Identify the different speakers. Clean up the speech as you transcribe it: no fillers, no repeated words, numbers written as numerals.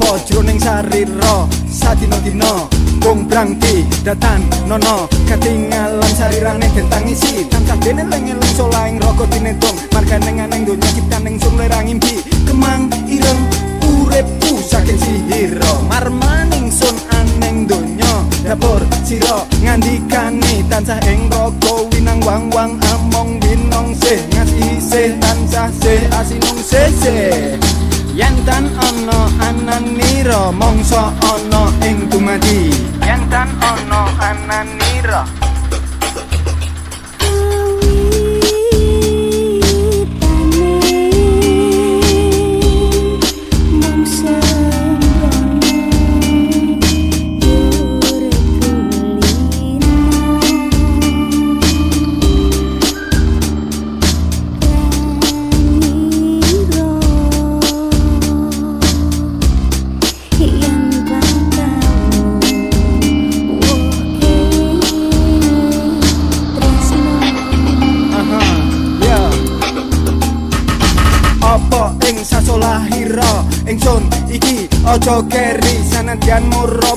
Speaker 1: Apa jroning sarira sadina-dina Bung brangti datan nono ketinggalan sarirane den tangisi tansah dene eling-eling solahing raga tinedong margane aneng donya ciptaning sun lerang ngimpi kemang ireng uripku saking sihira marmaning sun aneng donya dapur sira ngandikane tansah ing raga winang wang-wang among winong sih ngasihi sih tansah sih asinung sih sih yen tan ana ananira mangsa ana ing dumadi yen tan ana ananira.
Speaker 2: Kawitane mung sembrono dur kulino kanira yen bakal wohke tresno.
Speaker 1: Aha, ya. Apa ing sasolahira ingsun iki aja keri sanadyan mura.